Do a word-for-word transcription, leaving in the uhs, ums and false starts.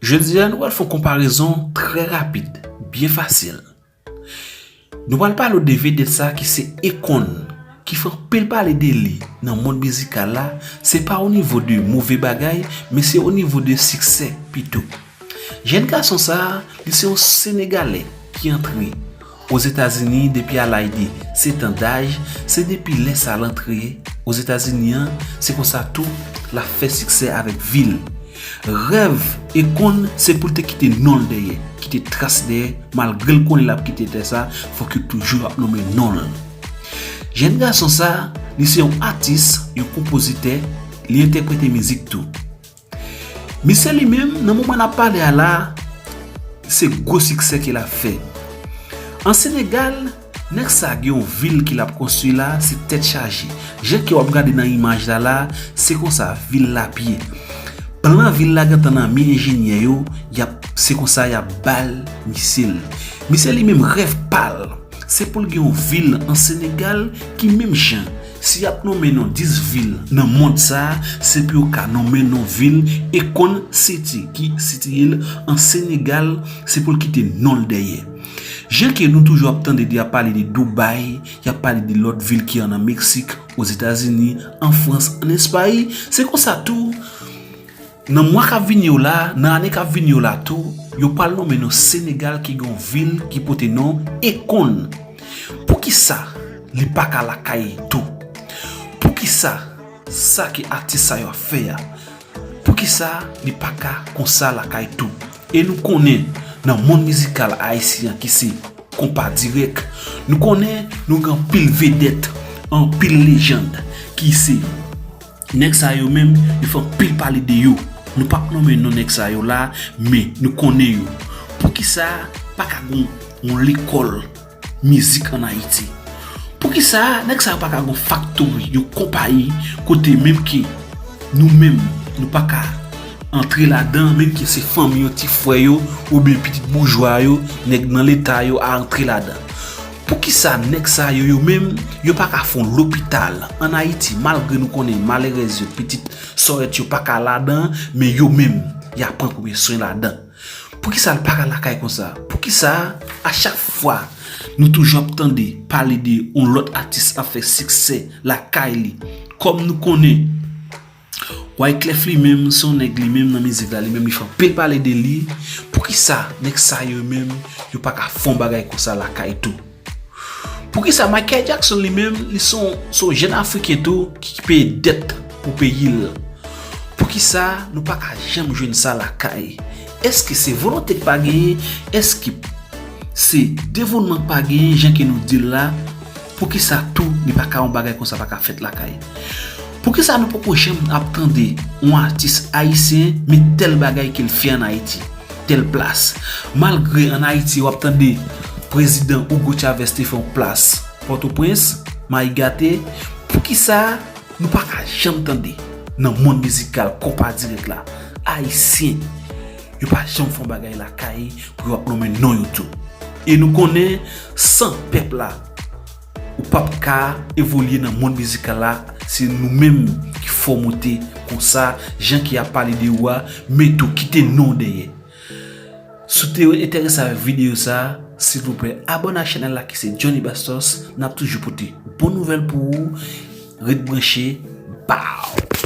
Jodi a, nou pral fè yon konparezon trè rapid, byen fasil. Nou pral pale w de vedèt sa ki se Akon, ki fè anpil pale de li nan mond mizikal la, se pa o nivo de move bagay, men se o nivo de siksè pito. Jèn gason sa a, li se yon Senegalè ki antre Ozetazini depi a laj de sèt an daj, se depi lè sa a l antre Ozetazini an, se konsa tou l ap fè siksè avèk vi l. Rèv Akon se pou l te kite non l dèyè, kite tras dèyè, malgre l konnen l ap kite tè sa, fòk yo toujou ap nonmen non l. Jèn gason sa, li se yon atis, yon konpozitè, li entèprete mizik tou. Misye li menm, nan moman n ap pale a la, se gwo siksè ke l ap fè. An Senegal, nèg sa gen yon vil ke l ap konstwi la, se tèt chaje. Jan ke w ap gade nan imaj la la, se konsa vil la ap ye. Plan vil la gentan nan men enjenyè yo, y ap, se konsa y ap ba l misye l. Misye li menm rèv pa l, se pou l gen yon vil an Senegal ki menm jan. Si y ap nonmen non dis vil nan mond sa a, se pou yo ka nonmen non vil Akon City ki sitiye l an Senegal, se pou l kite non l dèyè. Jan ke nou toujou ap tande de y ap pale de Dubai, y ap pale de lòt vil ki ann an Meksik, Ozetazini, an Frans, ann Espay, se konsa tou, nan mwa k ap vini yo la, nan ane k ap vini yo la tou, yo pral nonmen non Senegal ki gen yon vil ki pote non Akon. Poukisa li pa ka lakay tou? Poukisa sa ke atis sa yo ap fè a? Poukisa li pa ka konsa lakay tou? E nou konnen, nan mond mizikal ayisyen an ki se konpa dirèk, nou konnen nou gen anpil vedèt, anpil lejann ki se nèg sa yo menm, yo fè anpil pale de yo. Nou p ap nonmen non nèg sa yo la, men nou konnen yo. Poukisa pa ka gen yon lekòl mizik ann Ayiti? Poukisa nèg sa yo pa ka gen yon faktori, yon konpayi, kote menm ke nou menm, nou pa ka antre ladan, menm ke se fanmi yo, ti frè yo, oubyen pitit boujwa yo, nèg nan leta yo a antre ladan? Poukisa nèg sa yo, yo menm, yo pa ka fè yon lopital ann Ayiti, malgre nou konnen malerèz yo, pitit sòrèt yo pa ka ladan, men yo menm, y a pran premye swen ladan? Poukisa l pa ka lakay konsa? Poukisa a chak fwa nou toujou ap tande pale de yon lòt atis ap fè siksè lakay li? Kòm nou konnen, Wyclef li menm, se yon nèg li menm nan mizik la, li menm li fè anpil pale de li. Poukisa nèg sa yo menm, yo pa ka fè yon bagay konsa lakay tou? Poukisa Michael Jackson li menm, li se yon, se yon jèn Afriken tou ki, ki peye dèt pou peyi l? Poukisa nou pa ka janm jwenn sa lakay? Èske se volonte k pa genyen? Èske se devouman k pa genyen, jan ke nou di l la? Poukisa tou li pa ka yon bagay konsa pa ka fèt lakay? Poukisa nou poko janm ap tande yon atis ayisyen met tèl bagay ke l fè ann Ayiti, tèl plas? Malgre ann Ayiti w ap tande prezidan Hugo Chavez te fè yon plas Pòtoprens, Mayi Gate, poukisa nou pa ka janm tande nan mond mizikal konpa dirèk la, ayisyen, yo pa janm fè yon bagay lakay pou yo ap nonmen non yo tou? E nou konnen, san pèp la, ou p ap ka evolye nan mond mizikal la, se nou menm ki fè w monte konsa, jan ke y ap pale de ou a, men tou kite non w dèyè. Si w te enterese avèk videyo sa a, silvouplè, abòne ak chanèl la ki se Johnny Bastos, n ap toujou pote bon nouvèl pou ou, ret branche, baww!